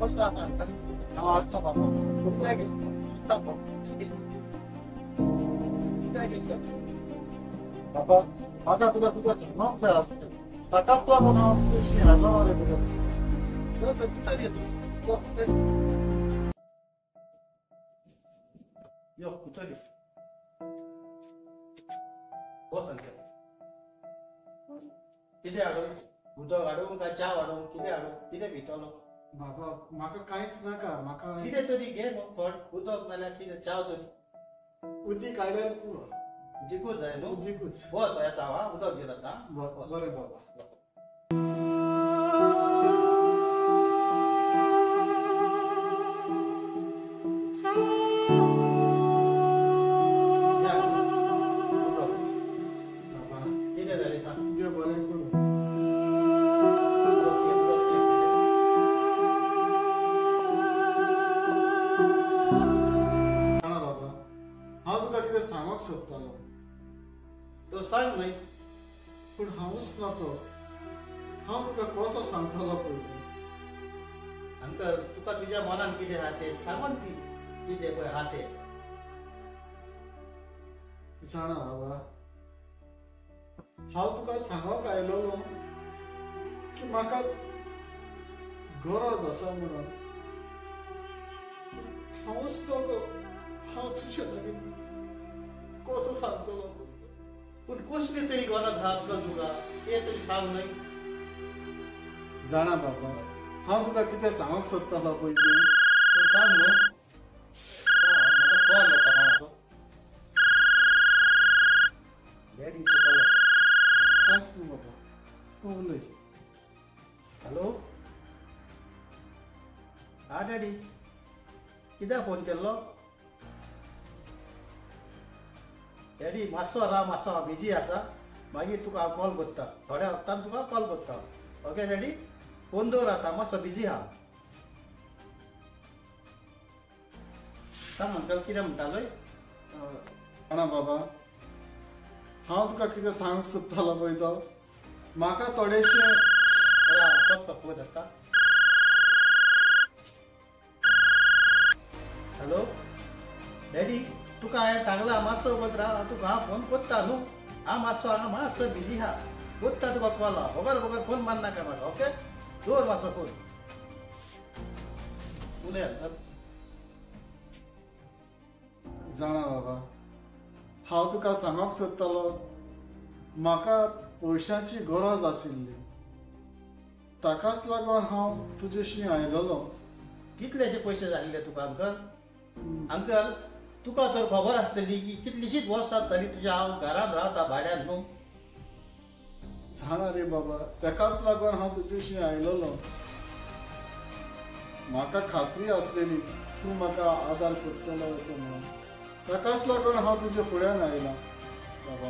कसो आसा हांव आसा बाबा. कित्याक बाबा म्हाका तुका कितें सांगूंक जाय आसलें, ताकाच लागून हांव तुजेशी आयलो रे तुका. यो भितर यो. बस अंकल. कितें हाडूं? उदक हाडूं काय च्या हाडूं? कितें हाडूं? कितें पितलो? बाबा म्हाका कांयच नाका. म्हाका कितें तरी घे न्हू थोड उदक नाल्यार कितें च्या तरी. उदीक आयल्यार पुरो. उदीकूच जाय न्हू? उदीकूच. बस येता हांव उदक घेवन येता. बरें बाबा. कितें जालें सांग. देव बरें करूं. जाणा बाबा हांव तुका कितें सांगूंक सोदतालो. तूं सांग न्हय. पूण हांवूच नको. हांव तुका कसो सांगतलो पळय. अंकल तुका तुज्या मनान कितें आहा तें सांगून दी. कितें पळय आहा तें. जाणा बाबा हांव तुका सांगूंक आयलोलो की म्हाका गरज आसा म्हणून. हांवूच नको. हांव तुजे लागीं कसो सांगतलो. पूण कसली तरी गरज आहा अंकल तुका, तें तरी सांग न्हय. जाणा बाबा हांव तुका कितें सांगूंक सोदतालो पळय तें. तूं सांग न्हू. म्हाका कॉल येता कोणाचो. डॅडीचो कॉल येता. कांयच न्हू बाबा, तूं उलय. हॅलो. हा डॅडी, कित्याक फोन केल्लो? डॅडी मातसो राव, मातसो हांव बिजी आसा, मागीर तुका हांव कॉल करता. थोड्या वक्तान तुका कॉल करता. ओके डॅडी, फोन दवर आतां, मातसो बिजी आहा. सांग अंकल कितें म्हणटालोय? जाणा बाबा हांव तुका कितें सांगूंक सोदतालो पळय तो. म्हाका थोडेशें फोन धाडटा. हॅलो डॅडी, तुका हांवें सांगलां मातसो वगत राव, हांव तुका हांव फोन करता न्हू. हांव मातसो हांगा मातसो बिजी आहा, करता तुका कॉल हांव. बगर बगर फोन मारनाका म्हाका. ओके दवर मातसो फोन. उलय अंकल. जाणा बाबा हांव तुका सांगूंक सोदतालो म्हाका पयशांची गरज आशिल्ली, ताकाच लागून हांव तुजेशी आयलोलो. कितलेशे पयशे जाल्ले तुका अंकल? अंकल तुका तर खबर आसतली की कितलीशीच वर्सां जाली तुज्या हांव घरांत रावता भाड्यान न्हू. जाणा रे बाबा, ताकाच लागून हांव तुजेशी आयलोलो. म्हाका खात्री आसलेली तूं म्हाका आदार करतलो असो म्हणून, ताकाच लागून हांव तुजे फुड्यान आयला. बाबा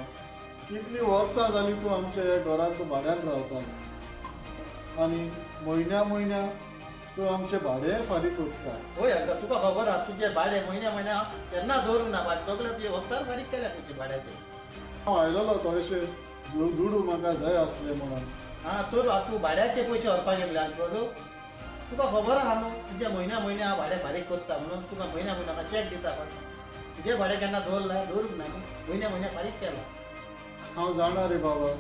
कितलीं वर्सां जालीं तूं आमच्या ह्या घरांत तूं भाड्यान रावता आनी म्हयन्या म्हयन्या तूं आमचें भाडें फारीक करता. हय अंकल तुका खबर आहा तुजें भाडें म्हयन्या म्हयन्या केन्ना दवरूंक ना, भाडें सगळें तुजें वखदार फारीक केल्या तुजें भाड्याचें. हांव आयलोलो थोडेशे दुडू म्हाका जाय आसले म्हणून. आं तर तूं भाड्याचे पयशे व्हरपाक गेल्ले अंकल? तुका खबर आहा न्हू तुजें म्हयन्या म्हयन्या हांव भाडें फारीक करता म्हणून तुका म्हयन्या म्हयन्या म्हाका चॅक दिता. पण तुजें भाडें केन्ना दवरलां? दवरूंक ना न्हू, म्हयन्या म्हयन्या फारीक केलां. हांव जाणा रे बाबा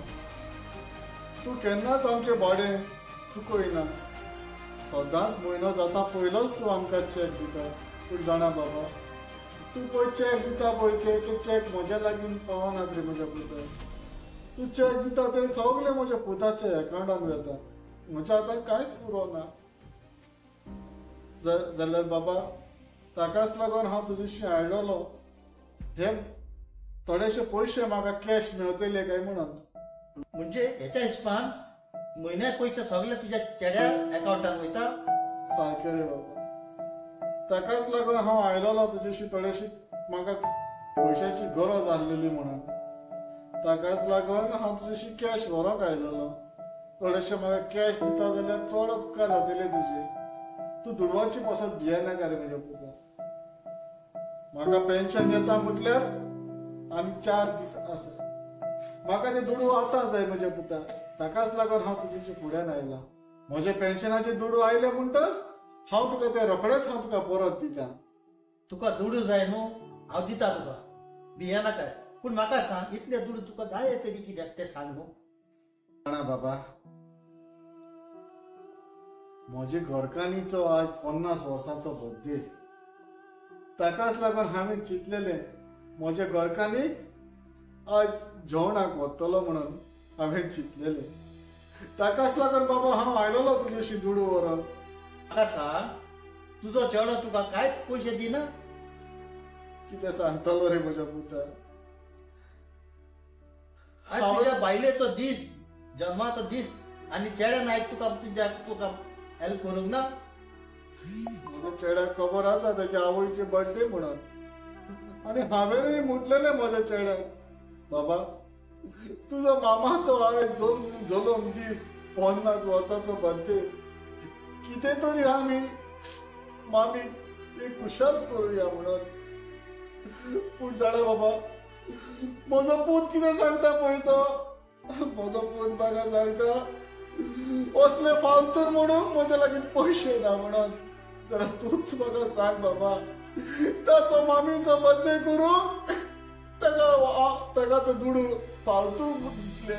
तूं केन्नाच आमचें भाडें चुकयना, सदांच म्हयनो जाता पयलोच तूं आमकां चॅक दिता. पूण जाणा बाबा तूं पळय चॅक दिता पळय ते चॅक म्हज्या लागीं पावनात रे म्हज्या पुता. तूं चॅक दिता ते सगळे म्हज्या पुताच्या एकावंटान वता, म्हज्या हातान कांयच पुरो ना. जाल्यार बाबा ताकाच लागून हांव तुजेशी आयलोलो, हे थोडेशे पयशे म्हाका कॅश मेळटले काय म्हणून. म्हणजे हेच्या हिसपान म्हयन्याक पयशे सगळे तुज्या चेड्या एकावंटान वयता? सारकें रे बाबा, ताकाच लागून हांव आयलोलो तुजेशी थोडेशी म्हाका पयशाची गरज आसलेली म्हणून, ताकाच लागून हांव तुजेशी कॅश व्हरूंक आयलोलो. थोडेशे म्हाका कॅश दिता जाल्यार चड उपकार जातले तुजे. तूं दुडवाची पसत भियेनाका रे म्हज्या पुता. म्हाका पेन्शन येता म्हटल्यार आनी 4 दीस आसा, म्हाका ते दुडू आतां जाय म्हज्या पुता. ताकाच लागून हांव तुजेशी फुड्यान आयला. म्हजे पेन्शनाचे दुडू आयले म्हणटच हांव तुका ते रोखडेच हांव तुका परत दिता. तुका दुडू जाय न्हू, हांव दिता तुका, भिये नाका. पूण म्हाका सांग, इतले दुडू तुका जाय तरी कित्याक तें सांग न्हू. जाणा बाबा, म्हजे घरकान्नीचो आज 50 वर्सांचो बर्थडे. ताकाच लागून हांवें चिंतलेलें म्हज्या घरकान्नीक आज जेवणाक वतलो म्हणून हांवें चिंतलेलें. ताकाच लागून बाबा हांव आयलेलो तुजेशी दुडू व्हरोन. म्हाका सांग, तुजो चेडो तुका कांयच पयशे दिना? कितें सांगतलो रे म्हज्या पुता. आज तुज्या बायलेचो दीस, जन्माचो दीस, आनी चेड्यान आयज तुका तुज्या तुका हेल्प करूंक ना? म्हज्या चेड्याक खबर आसा तेच्या आवयची बर्थडे म्हणून, आनी हांवेंय म्हटलेलें म्हज्या चेड्याक, बाबा तुजो मामाचो आयज जल्म दीस, 50 वर्सांचो बर्थडे, कितें तरी आमी मामी एक कुशाल करुया म्हणून. पूण जाणा बाबा, म्हजो पूत कितें सांगता पळय तो, म्हजो पूत म्हाका सांगता असले फालतूर म्हणून म्हज्या लागीं पयशे ना म्हणून. जरा तूंच म्हाका सांग बाबा, ताचो मामीचो बर्थडे करूंक ताका ताका ते दुडू फालतू दिसले.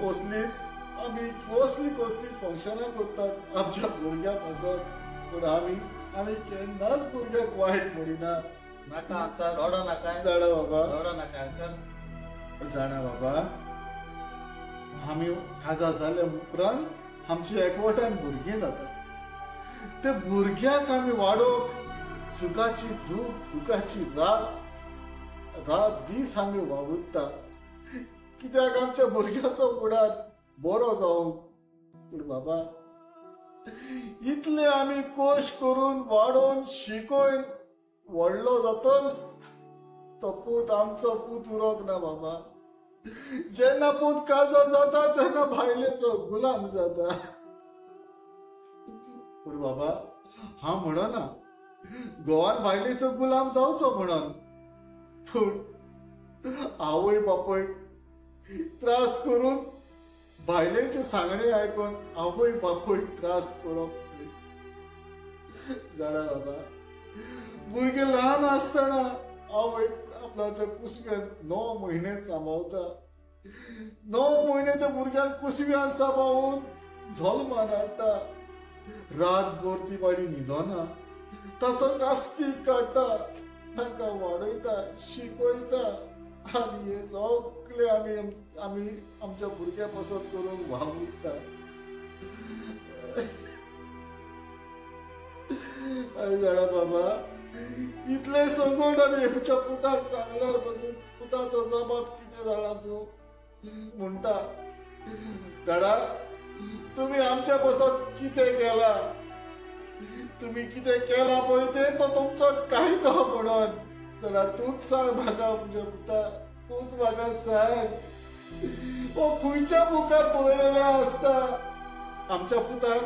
असलीच आमी कसली कसली फंक्शनां करतात आमच्या भुरग्यां पासत, पूण आमी आमी केन्नाच भुरग्याक वायट म्हणिना. नाका अंकल, रडो नाका. जाणा बाबा, रडो नाका अंकल. जाणा बाबा, आमी काजार जाल्या उपरांत आमची एकवटान भुरगीं जातात. ते भुरग्याक आमी वाडोवंक सुखाची दूख दुखाची रात रात दीस आमी वावुरता, कित्याक आमच्या भुरग्याचो फुडार बरो जावंक. पूण बाबा इतले आमी कोश करून वाडोवन शिकोवन व्हडलो जातच तो पूत आमचो पूत उरोंक ना बाबा. जेन्ना पूत काजार जाता तेन्ना बायलेचो गुलाम जाता. पूण बाबा हांव म्हणना गोवान बायलेचो गुलाम जावचो म्हणून, पूण आवय बापूय त्रास करून बायलेचे सांगणे आयकून आवय बापूय त्रास करप. जाणा बाबा, भुरगें ल्हान आसतना आवय आपल्याच्या कुसव्यान 9 म्हयने सांबाळता. 9 म्हयने त्या भुरग्यांक कुसव्यान सांबाळून जल्मान हाडटा. रातभर ती बाडी न्हिदना, ताचो कास्तीक काडटा, तांकां वाडयता, शिकयता, आनी हे सगळे आमी आमी आमच्या भुरग्यां पासत करून वावुरता. जाणा बाबा, इतले संकट आमी आमच्या पुताक सांगल्यार पासून पुताचो जबाब कितें जाणा तूं म्हणटा, डाडा तुमी आमच्या पासत कितें केलां, तुमी कितें केलां पळय तें तो तुमचो कायदो म्हणून. जाल्यार तूंच सांग म्हाका म्हज्या पुता, तूंच म्हाका सांग, हो खंयच्या मुखार बरयलेलें आसता आमच्या पुताक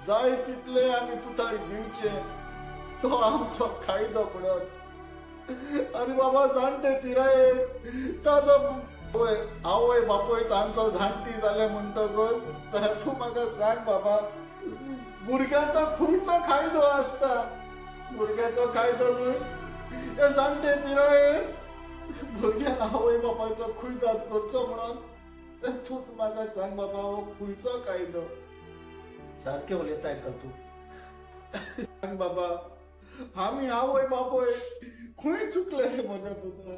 जाय तितले आमी पुताक दिवचे, तो आमचो कायदो म्हणून. आनी बाबा जाणटे पिरायेर ताचो आवय बापूय तांचो जाणटी जाले म्हणटकच जाल्यार तूं म्हाका सांग बाबा, भुरग्यांचो खंयचो कायदो आसता? भुरग्याचो कायदो न्हय हे जाणटे पिरायेर भुरग्यान आवय बापायचो खुयदाद करचो म्हणून. तर तूंच म्हाका सांग बाबा, हो खंयचो कायदो? सारकें उलयता अंकल तूं. सांग बाबा, आमी आवय बापूय खंय चुकले म्हज्या पुता,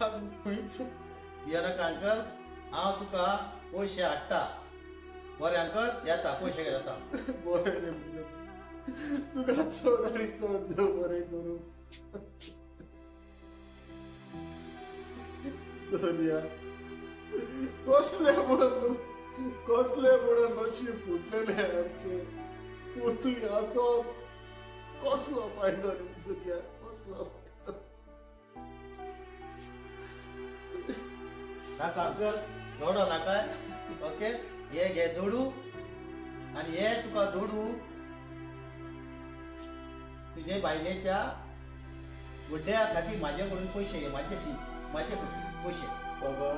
आमी खंय चुकले? भिये नाका अंकल, हांव तुका पयशे हाडटा. बरें अंकल, येता पयशे घेता. बरें रे पुता, तुका चड आनी चड देव बरें करूं. दर्या कसले म्हणून कसले म्हणून नशीब फुटलेले आमचे. पुतूय आसोन कसलो फायदो रे तुज्या, कसलो फायदो? नाका अंकल, रडो नाका. ओके, हे घे दुडू, आनी हे तुका दुडू तुजे बायलेच्या बड्ड्या खातीर म्हाजे कडून पयशे घे, म्हाजे म्हाजे पयशे. बाबा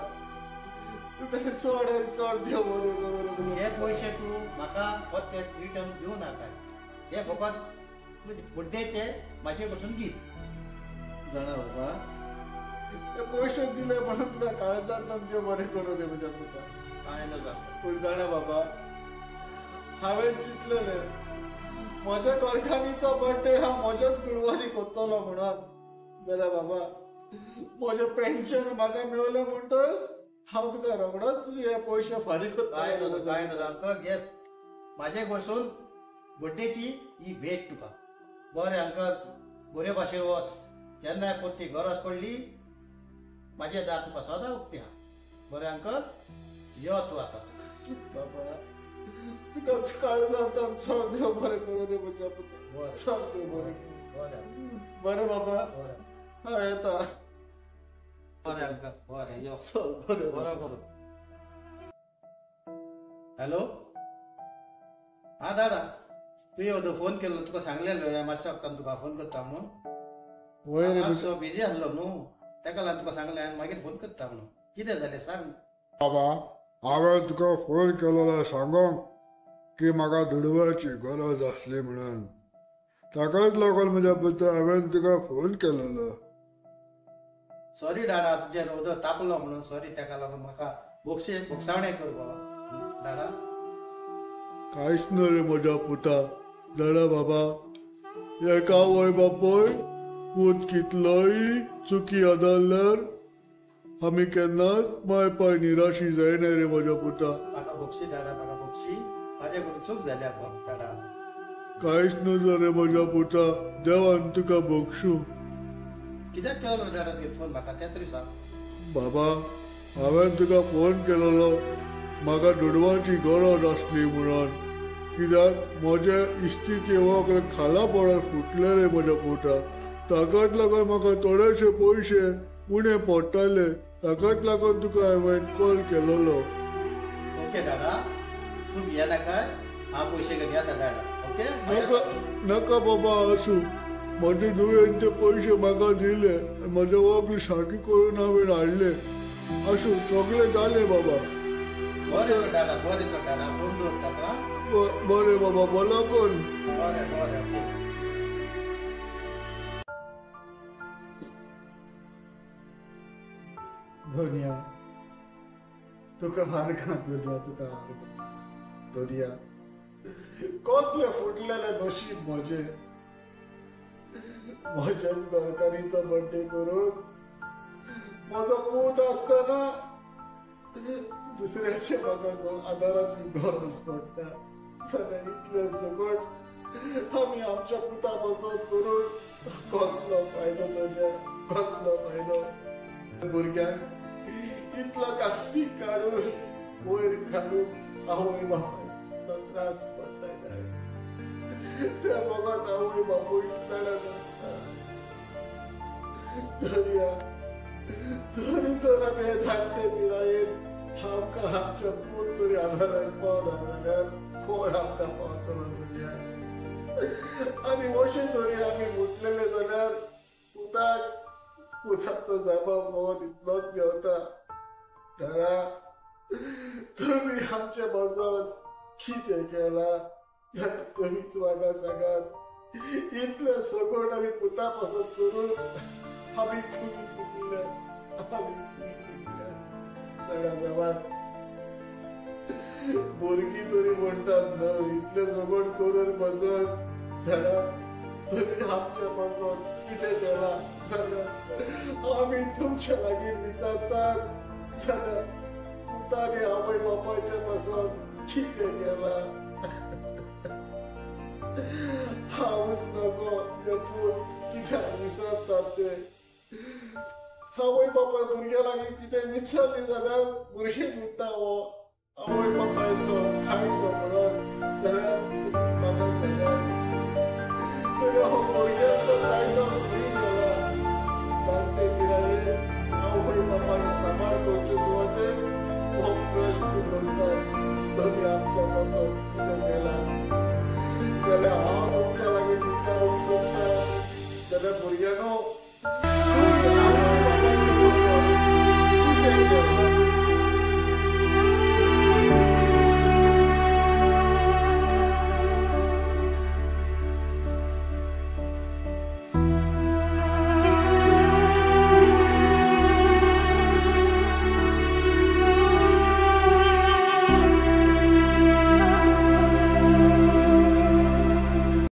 तुका चड आनी चड देव बरें करूं. हे पयशे तूं म्हाका परते रिटर्न दिवं नाका. हे फकत तुजे बड्डेचे म्हाजे कडसून गिफ्ट. जाणा बाबा, ते पयशे दिले म्हणून तुका काळजांत देव बरें करूं रे म्हज्या पुता. कांय नजो. पूण जाणा बाबा, हांवें चिंतलेलें म्हज्या घरकान्नीचो बर्थडे हांव म्हज्याच दुडवांनी करतलो म्हणून. जाल्यार बाबा म्हजें पेन्शन म्हाका मेळलें म्हणटच हांव तुका रोखडोच तुजे हे पयशे फारीक कांय नजो, करतलो. कांय नजो अंकल. येस, म्हाजे कडसून बड्डेची ही भेट तुका. बरें अंकल, बरे भाशेन वच. केन्नाय परती गरज पडली म्हाजें दार तुका सदां उक्तें आहा. बरें अंकल, यो तूं आतां. बाबा तुका काळजांत चड देव बरें करूं रे म्हज्या पुता, चड देव बरें करूं. बरें बाबा, हांव येता. बरें अंकल, बरें यो. चल बरें, बरो करूं. हॅलो, हां दादा, तुवें ओदो फोन केल्लो, तुका सांगलेलो मातशें वखदान तुका फोन करता म्हणून. वय रे, मातसो बिजी आसलो न्हू, तेका लागून तुका सांगलें आनी मागीर फोन करता म्हणून. कितें जालें सांग. बाबा, हांवें तुका फोन केलेलो सांगोंक की म्हाका दुडवाची गरज आसली म्हणून. ताकाच लागून म्हज्या पुता हांवें तुका फोन केलेलो. सॉरी दादा, तुजेर उदक तापलो म्हणून सॉरी. तेका लागून म्हाका बोगसावणें कर बाबा. दादा कांयच न्हय रे म्हज्या पुता. जाणा बाबा, एका आवय बापूय पूत कितलोय चुकी आदारल्यार आमी केन्नाच माय पाय निराशी जायना रे म्हज्या पुता. म्हाका बोगशी दादा, म्हाका बोगशी, म्हाजे कडून चूक जाल्या दादा. कांयच नजो रे म्हज्या पुता, देवान तुका बोगशू. कित्याक केलो दादा तुवें फोन म्हाका तें तरी सांग. बाबा, हांवें तुका फोन केलेलो म्हाका दुडवाची गरज आसली म्हणून. कित्याक म्हजे इस्तीचे वक्ल खाला पडून फुटले रे म्हज्या पुता. ताकाच लागून म्हाका थोडेशे पयशे उणे पडटाले, ताकाच लागून तुका हांवें कॉल केलेलो. ओके दादा, तूं भियेनाका, हांव पयशे घेवन येता दादा. ओके, नाका नाका बाबा, आसूं. म्हजे धुवेन ते पयशे म्हाका दिले, म्हजें वक्ल सारकें करून हांवें हाडले. आसूं, सगळें जालें बाबा. बरें तर दादा, बरें तर दादा, फोन दवरता. बरें बाबा, बोला कोण. बरें बरें, ओके. धोनिया तुका हार घात, धोनिया तुका हार घात. धोनिया कसले फुटलेले नशीब म्हजें. म्हज्याच घरकान्नीचो बर्थडे करून म्हजो पूत आसतना दुसऱ्याचे म्हाका आदाराची गरज पडटा. जाल्यार इतलें सगट आमी आमच्या पुता बसत करून कसलो फायदो धोनिया, कसलो फायदो. भुरग्यांक इतलो कास्तीक काडून वयर घालून आवय बापायक त्रास पडटा काय. त्या फकत आवय बापूय चडत आसता. दर्या जरी तर आमी हे जाणटे पिरायेन आमकां आमच्या पूत तरी आदाराक पावना जाल्यार कोण आमकां पावतलो दर्या. आनी अशें तरी आमी मुटलेले जाल्यार पुताक पुताचो जबाब फकत इतलोच मेवता. दादा, तुमी आमचे बसत कितें केलां जाल्यार तुमीच म्हाका सांगात. इतलें सगट आमी पुता पासत करून आमी खूब चुकले, आमी खूब चुकले. चडा जबाब भुरगीं तरी म्हणटात न्हय, इतलें सगट करून बसत दादा तुमी आमचे पासत कितें केलां जाल्यार आमी तुमच्या लागीं विचारतात. जाल्यार पुतांनी आवय बापायच्या पासत कितें केलां. हांवूच नको हे पूत कित्याक विसरतात ते. आवय बापाय भुरग्या लागीं कितें विचारलें जाल्यार भुरगीं म्हणटा हो आवय बापायचो कायदो म्हणून. जाल्यार तुमी म्हाका सांगात, तरी हो भुरग्यांचो कायदो